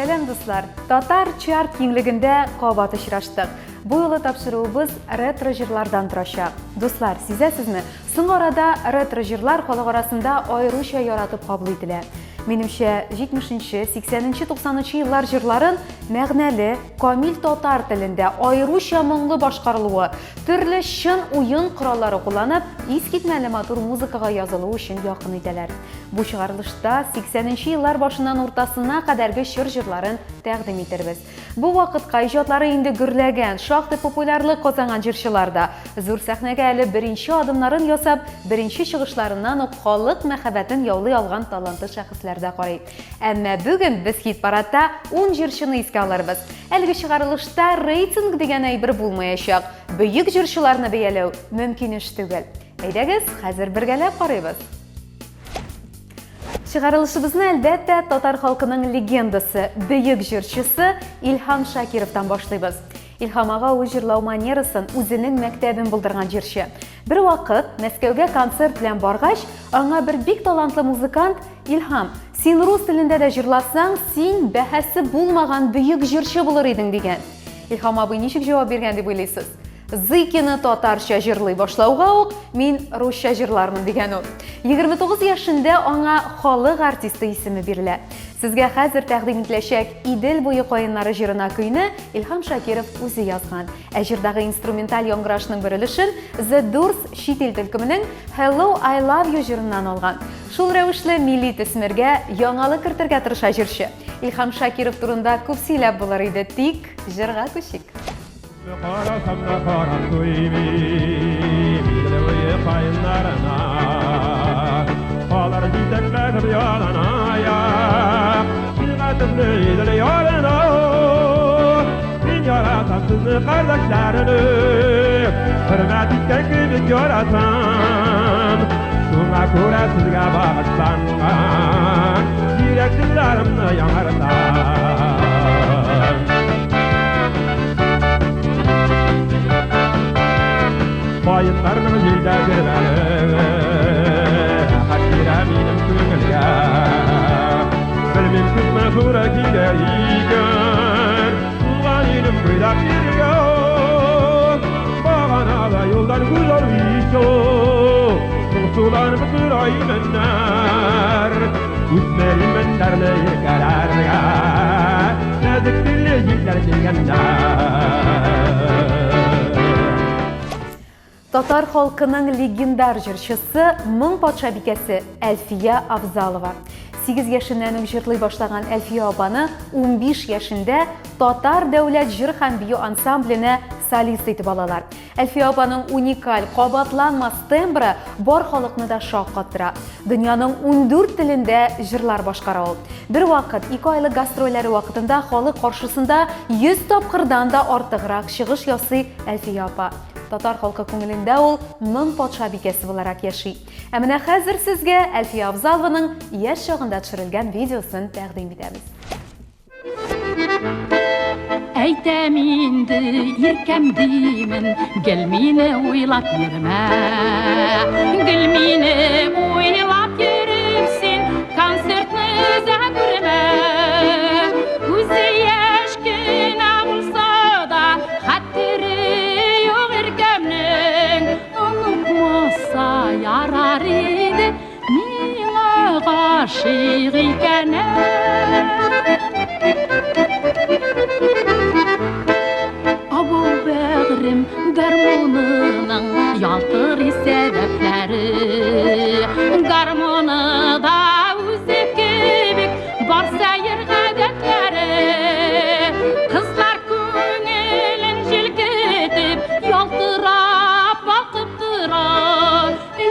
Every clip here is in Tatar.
Сәлам, дуслар! Татар чарт киңлегендә кабат очраштык. Бу юлы тапшыруыбыз ретро җырлардан торачак. Дуслар, сизәсезме, соңгы арада ретро җырлар халык арасында аеруча яратып кабул ителә. Минемчә, 70 нче, 80 нче, 90 нчы еллар җырларын мәгънәле, камил татар телендә, аеруча моңлы башкарылуы, төрле чын уен кораллары кулланып, искитмәле матур музыкага язылуы өчен якын итәләр. Бу чыгарылышта 80 нче еллар башыннан уртасына кадәрге чор җырларын тәкъдим итербез. Бу вакытка иҗатлары инде гөрләгән, шактый популярлык казанган җырчылар да, зур сәхнәгә әле беренче адымнарын ясап, беренче чыгышларыннан ук халык мәхәббәтен яулый алган талантлы шәхесләр дә карый. Әмма бүген без хит-парадта ун җырчыны искә алырбыз. Әлеге чыгарылышта рейтинг дигән әйбер булмаячак. Бөек җырчыларны бәяләү мөмкин эш түгел. Әйдәгез, хәзер бергәләп карыйбыз. Чыгарылышыбызны, әлбәттә, татар халкының легендасы, бөек җырчысы Илһам Шакировтан башлыйбыз. Илһам ага үз җырлау манерасын, үзенең мәктәбен булдырган җырчы. Бер вакыт Мәскәүгә концерт белән баргач, аңа бер бик талантлы музыкант Илһам, син рус телендә дә җырласаң, син бәһасе булмаган бөек җырчы булыр идең, дигән. Илһам абый ничек җавап биргән дип уйлыйсыз? Зыкины татарча җырлый башлауга ук, мин русча җырлармын, дигән ул. 29 яшендә аңа халык артисты исеме бирелә. Сезгә хәзер тәкъдим ителәчәк Идел буе каеннары җырына көйне Илһам Шакиров үзе язган. Ә җырдагы инструменталь яңгырашның бер өлешен The Doors чит ил төркеменең Hello, I Love You җырыннан алган. Шул рәвешле милли төсмергә яңалык кертергә тырыша җырчы. Илһам Шакиров турында күп сөйләп булыр иде, тик җырга күчик. Карасам да карап туймыйм Идел буе каеннарына. Алар җитәкләшеп яланаяк Сиңа төсле Идел ярына. Мин яратам сезне, кардәшләрем, Хөрмәт иткән кебек яратам. Шуңа күрә сезгә багышланган Йөрәк җырларымны яңартам. Каеннарның җилдә тирбәлүе Рәхәт бирә минем күңелгә. Белмим, күпме туры килә икән Туган илем буйлап йөрергә. Баганада юлдан күз алмыйча Моңсуланып тора имәннәр. Үсмер имәннәрне иркәләргә Нәзек телле җилләр килгәннәр. Татар халкының легендар җырчысы, моң патшабикәсе Әлфия Авзалова. 8 яшеннән үк җырлый башлаган Әлфия апаны 15 яшендә Татар дәүләт җыр һәм бию ансамбленә солист итеп алалар. Әлфия апаның уникаль, кабатланмас тембры бар халыкны да шаккаттыра. Дөньяның 14 телендә җырлар башкара ул. Бервакыт ике айлык гастрольләре вакытында халык каршысында 100 тапкырдан да артыграк чыгыш ясый Әлфия апа. Татар халкы күңелендә ул моң патшабикәсе буларак яши. Ә менә хәзер сезгә Әлфия Авзалованың яшь чагында төшерелгән видеосын тәкъдим итәбез. Әйтәм инде, иркәм димен, гел мине уйлап йөрмә. Гел мине уйлап йөреп син концертны да күрмә. Күзе яшь кенә булса да, хәтере юк иркәмнең. Онытмаса ярар иде, Миңа гашыйк икәнен. Абау бәгърем гармунының ялтырый сәбәпләре. Гармуны да үзе кебек бар сәер гадәтләре. Кызлар күңелен җилкетеп, ялтырап балкып тора.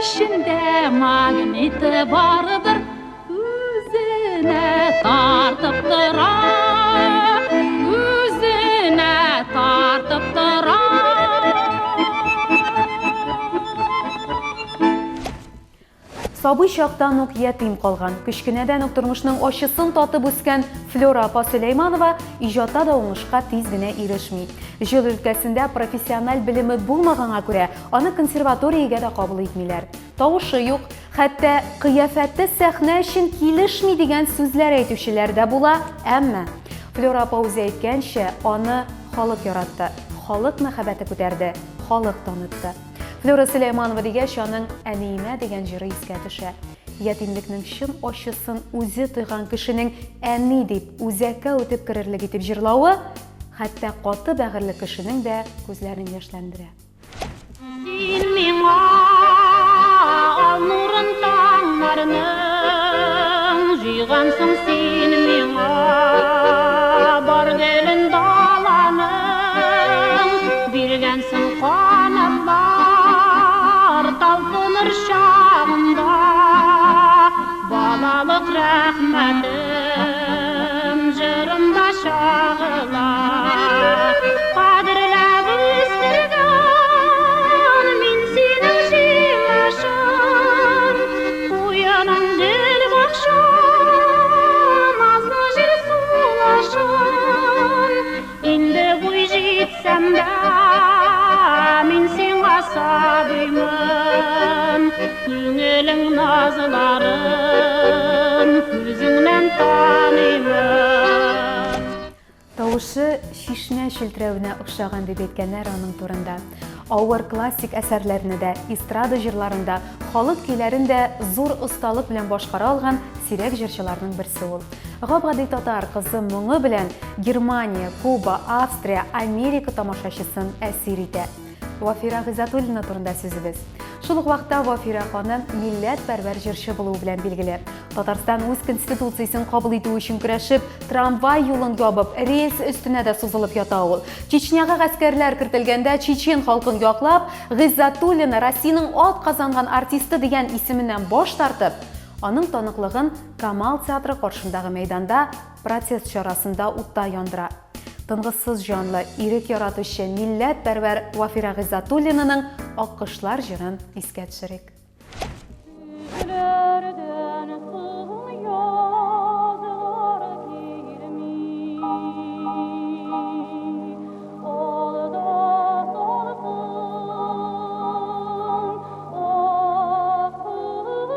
Эчендә магниты бардыр, үзенә тартып тора, үзенә тартып тора. Сабый чактан ук ятим калган, кечкенәдән үк тормышның ачысын татып үскән Флера апа Сөләйманова иҗатта да уңышка тиз генә ирешми. Җыр өлкәсендә профессиональ белеме булмаганга күрә, Аны консерваториягә дә кабул итмиләр. Тавышы юк, хәтта кыяфәте сәхнә өчен килешми дигән сүзләр әйтүчеләр дә була, әмма. Флюра апа үзе әйткәнчә, аны халык яратты, халык мәхәббәте күтәрде, халык танытты. Флюра Сөләйманова дигәч, аның Әниемә дигән җыры искә төшә. Ятимлекнең чын ачысын үзе тойган кешенең әни дип үзәккә үтеп керерлек итеп җырлавы, хәтта каты бәгырьле кешенең дә күзләрен яшьләндерә. Син миңа ал нурын таңнарның, җыйгансың син миңа бар гөлен даланың, биргәнсең канатлар талпыныр чагында, балалык рәхмәтем җырымда чагыла. Кадерләп үстергән мин синең җимешең, куеның гөл бакча, назлы җир сулышың. Инде буй җитсәм дә, мин сиңа сабыймын, күңелең назларын күзеңнән таныймын. Тавышы чишмә челтерәвенә охшаган дип әйткәннәр аның турында. Авыр классик әсәрләрне дә, эстрада җырларын да, халык көйләрен дә зур осталык белән башкара алган сирәк җырчыларның берсе ул. Гап-гади татар кызы моңы белән Германия, Куба, Австрия, Америка тамашачысын әсир итә. Вафира Гыйззәтуллина турында сүзебез. Шул ук вакытта Вафира ханым милләтпәрвәр җырчы булуы белән билгеле. Татарстан үз конституциясен кабул итү өчен көрәшеп, трамвай юлын ябып, рельс өстенә дә сузылып ята ул. Чечняга гаскәрләр кертелгәндә чечен халкын яклап, Гыйззәтуллина Россиянең атказанган артисты дигән исеменнән баш тартып, аның таныклыгын Камал театры каршындагы мәйданда протест чарасында утта яндыра. Тынгысыз җанлы, ирек яратучы, милләтпәрвәр Вафира Гыйззәтуллинаның Аккошлар җырын искә төшерик. Күкләрдән соң язлар килми, алда салкын аккошлар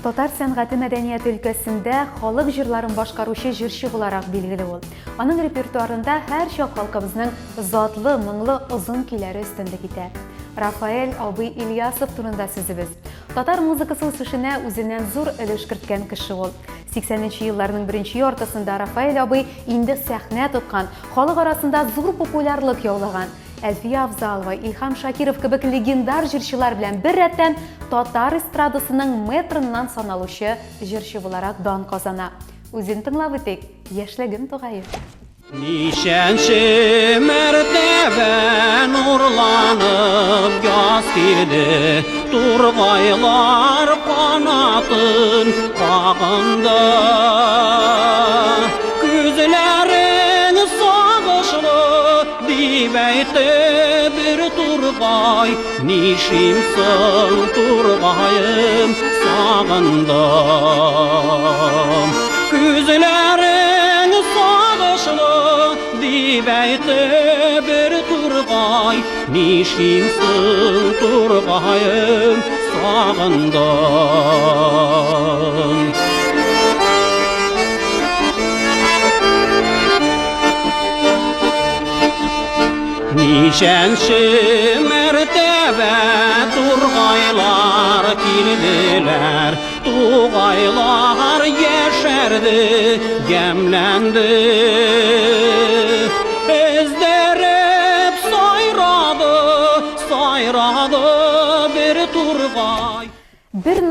Татар сәнгате мәдәнияте өлкәсендә халык җырларын башкаручы җырчы буларак билгеле ул. Аның репертуарында һәрчак халкыбызның затлы, моңлы озын көйләре өстенлек итә. Рафаэль абый Ильясов турында сүзебез. Татар музыкасы үсешенә үзеннән зур өлеш керткән кеше ул. 80 нче елларның беренче яртысында Рафаэль абый инде сәхнә тоткан, халык арасында зур популярлык яулаган. Әлфия Авзалова, Илһам Шакиров кебек легендар җырчылар белән бер рәттән татар эстрадасының мэтрыннан саналучы җырчы буларак дан казана. Үзен тыңлап үтик, Яшьлегем тугае. Ничәнче мәртәбә нурланып яз килде, тургайлар канатын кагынды. Күзләрең сагышлы, дип әйтте бер тургай, нишлим соң, тургаем, сагындым. Күзләрең сагышлы, дип әйтте бер тургай, нишлим соң, тургаем, сагындым. Ничәнче мәртәбә тургайлар килделәр, тугайлар яшәрде, ямьләнде. Өздереп сайрады, сайрады бер.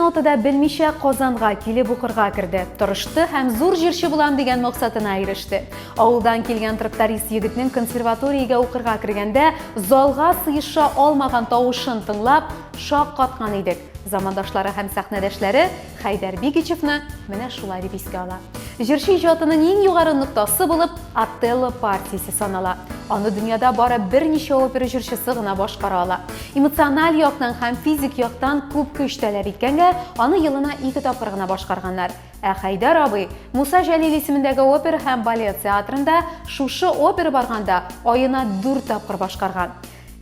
нота да белмичә Казанга килеп укырга керде. Тырышты һәм зур җырчы булам дигән максатына иреште. Авылдан килгән тракторист егетнең консерваториягә укырга кергәндә залга сыеша алмаган тавышын тыңлап, шаккаткан идек. Замандашлары һәм сәхнәдәшләре Хәйдәр Бигичевны менә шулай дип искә ала. Җырчы иҗатының иң югары ноктасы булып Отелло партиясе санала. Аны дөньяда бары берничә опера җырчысы гына башкара ала. Эмоциональ яктан һәм физик яктан күп көч таләп иткәнгә, аны елына ике тапкыр гына башкарганнар. Ә Хәйдәр абый Муса Җәлил исемендәге опера һәм балет театрында шушы опера барганда аена дүрт тапкыр башкарган.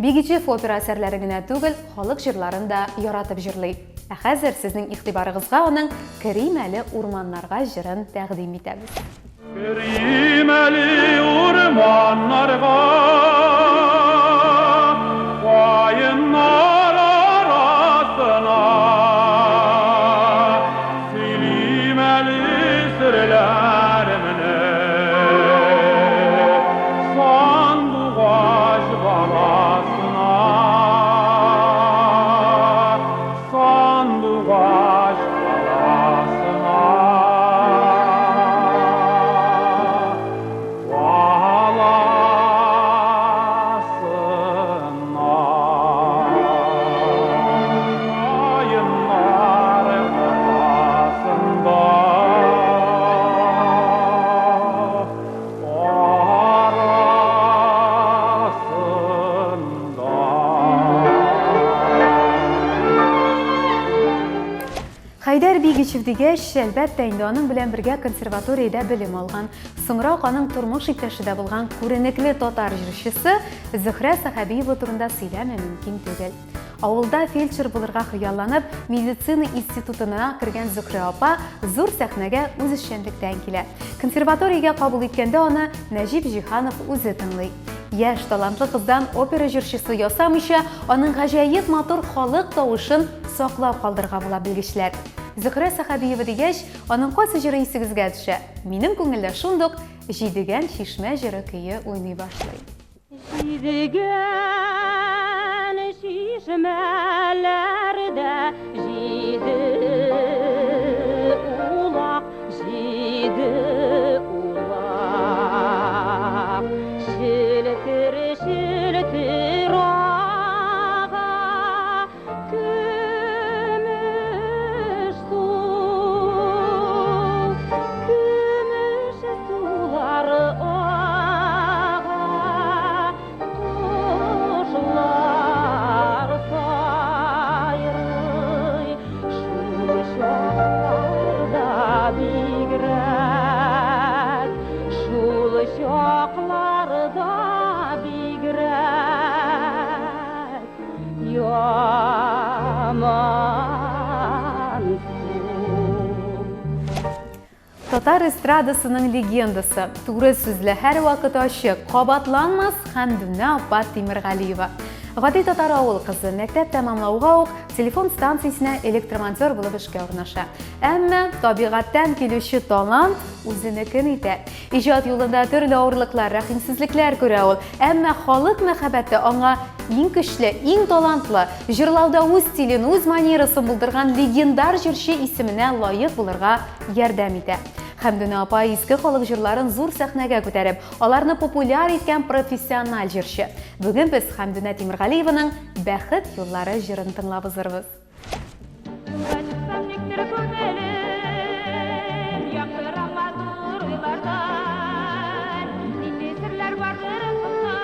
Бигичев опера әсәрләре генә түгел, халык җырларын да яратып җырлый. Ә хәзер сезнең игътибарыгызга аның Керим әле урманнарга җырын тәкъдим итәбез. Керим әле урманнарга, каеннар арасына, Сөйлим әле серләремне. Сандугач баласына, Сандугач баласына. Баласына. Каеннар арасында. Хәйдәр Бигичев дигәч, әлбәттә инде аның белән бергә консерваториядә белем алган, соңрак аның тормыш иптәше дә булган күренекле татар җырчысы Зөһрә Сәхәбиева турында сөйләми мөмкин түгел. Авылда фельдшер булырга хыялланып, медицина институтына кергән Зөһрә апа зур сәхнәгә үзешчәнлектән килә. Консерваториягә кабул иткәндә аны Нәҗип Җиһанов үзе тыңлый. Яшь, талантлы кыздан опера җырчысы ясамыйча, аның гаҗәеп матур халык тавышын саклап калдырырга була белгечләр. Зөһрә Сәхәбиева дигәч, аның кайсы җыры исегезгә төшә? Минем күңелдә шундук Җидегән чишмә җыры көе уйный башлый. Җидегән чишмәләрдә җиде улак, җиде улак. Челтер, челтер ага, Көмеш су, көмеш сулар ага, кошлар сайрый, шул чакларда бигрәк, шул чакларда бигрәк. Татар эстрадасының легендасы, туры сүзле, һәрвакыт ачык, кабатланмас Хәмдүнә апа Тимергалиева. Гади татар авыл кызы мәктәп тәмамлауга ук телефон станциясенә электромонтер булып эшкә урнаша. Әмма табигатьтән килүче талант үзенекен итә. Иҗат юлында төрле авырлыклар, рәхимсезлекләр күрә ул. Әмма халык мәхәббәте аңа иң көчле, иң талантлы, җырлауда үз стилен, үз манерасын булдырган легендар җырчы исеменә лаек булырга ярдәм итә. Хәмдүнә апа иске халык җырларын зур сәхнәгә күтәреп, аларны популяр иткән профессиональ җырчы. Бүген без Хәмдүнә Тимергалиеваның Бәхет юллары җырын тыңлап узырбыз. Юлга чыксам никтер күңелем Яктыра матур уйлардан. Нинди серләр бардыр монда,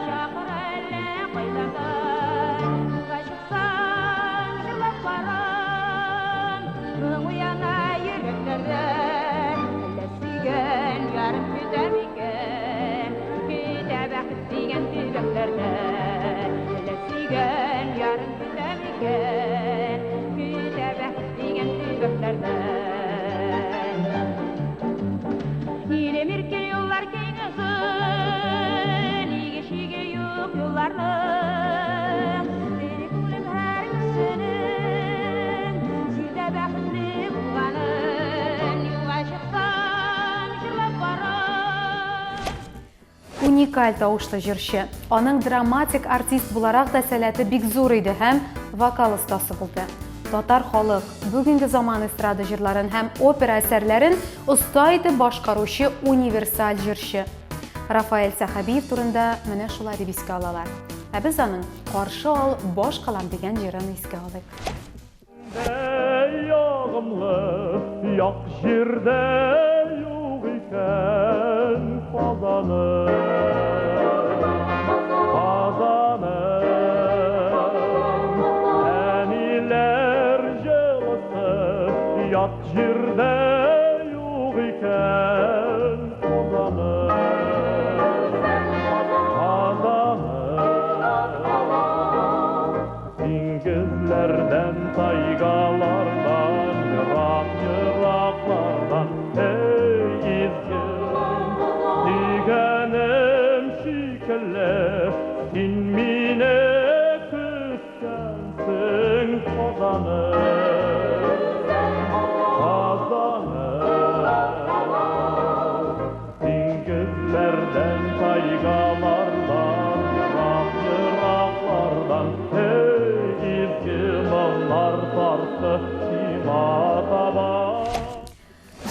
Чакыра әллә кайлардан. Юлга чыксам җырлап барам, Моң уяна йөрәкләрдә. Әллә сөйгән ярым көтә микән, Көтә бәхет дигән төбәкләрдә. Әллә сөйгән ярым көтә микән, Көтә бәхет дигән төбәкләрдә. Илем иркен, юллар киң озын, Иге-чиге юк юлларның. Тели күңелем һәр кешенең Җирдә бәхетле булганын. Юлга чыксам, җырлап барам. Уникаль тавышлы җырчы. Аның драматик артист буларак та сәләте бик зур иде һәм вокал остасы булды. Татар халык, бүгенге заман эстрада җырларын һәм опера әсәрләрен оста итеп башкаручы универсаль җырчы. Рафаэль Сәхәбиев турында менә шулай дип искә алалар. Ә без аның Каршы ал, баш калам дигән җырын искә алыйк. Ягымлы як җирдә юк икән Казаны. Казаны. Әниләр җылысы ят җирдә юк икән Казаны. Казаны. Диңгезләрдән, тайгалардан, ерак-ераклардан, эй, изге дигәнем шикелле, син мине көткәнсең, Казаным, Казаным. Диңгезләрдән, тайгалардан, ерак-ераклардан, эй, изге моңнар тартты сиңа таба.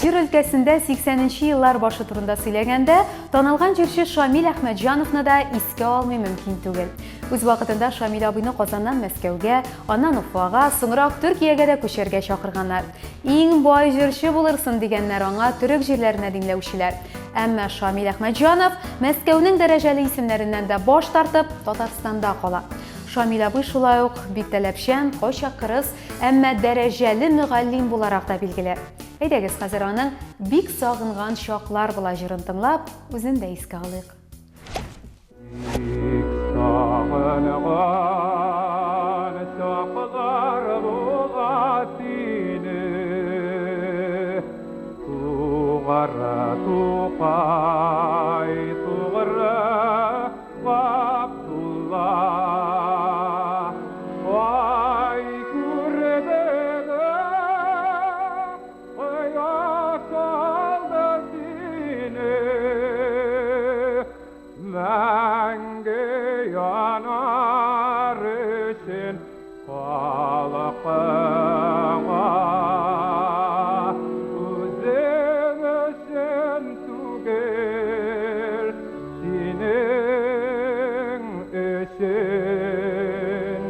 Җыр өлкәсендә 80 нче еллар башы турында сөйләгәндә, танылган җырчы Шамил Әхмәтҗановны да искә алмый мөмкин түгел. Үз вакытында Шамил абыйны Казаннан Мәскәүгә, аннан Уфага, соңрак Төркиягә дә күчәргә чакырганнар. Иң бай җырчы булырсын, дигәннәр аңа төрек җирләренә димләүчеләр. Әмма Шамил Әхмәтҗанов Мәскәүнең дәрәҗәле исемнәреннән дә баш тартып, Татарстанда кала. Шамил абый шулай ук бик таләпчән, кайчак кырыс, әмма дәрәҗәле мөгаллим буларак та билгеле. Әйдәгез, хәзер аның Бик сагынган чаклар була җырын тыңлап, үзен дә искә алыйк. Бик сагынган чаклар була сине, Тугры Тукай, тугры Габдулла. Ай күрдеге Кояш алды сине, Мәңге янар өчен халкыңа. Үзең өчен түгел, синең өчен.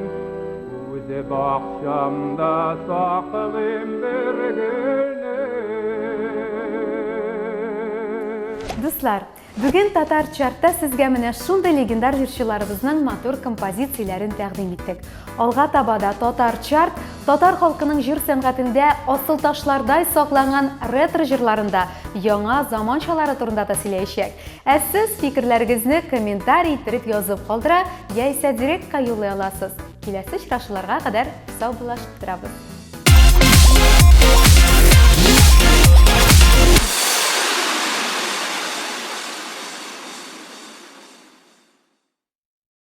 Үз бакчамда саклыйм бер гөлне. Дуслар, бүген Татар чартта сезгә менә шундый легендар җырчыларыбызның матур композицияләрен тәкъдим иттек. Алга таба да Татар чарт татар халкының җыр сәнгатендә асылташлардай сакланган ретро җырларында яңа заманчалары турында да сөйләячәк. Ә сез фикерләрегезне комментарий иттереп язып калдыра яисә директка юллый аласыз. Киләсе очрашуларга кадәр саубуллашып торабыз.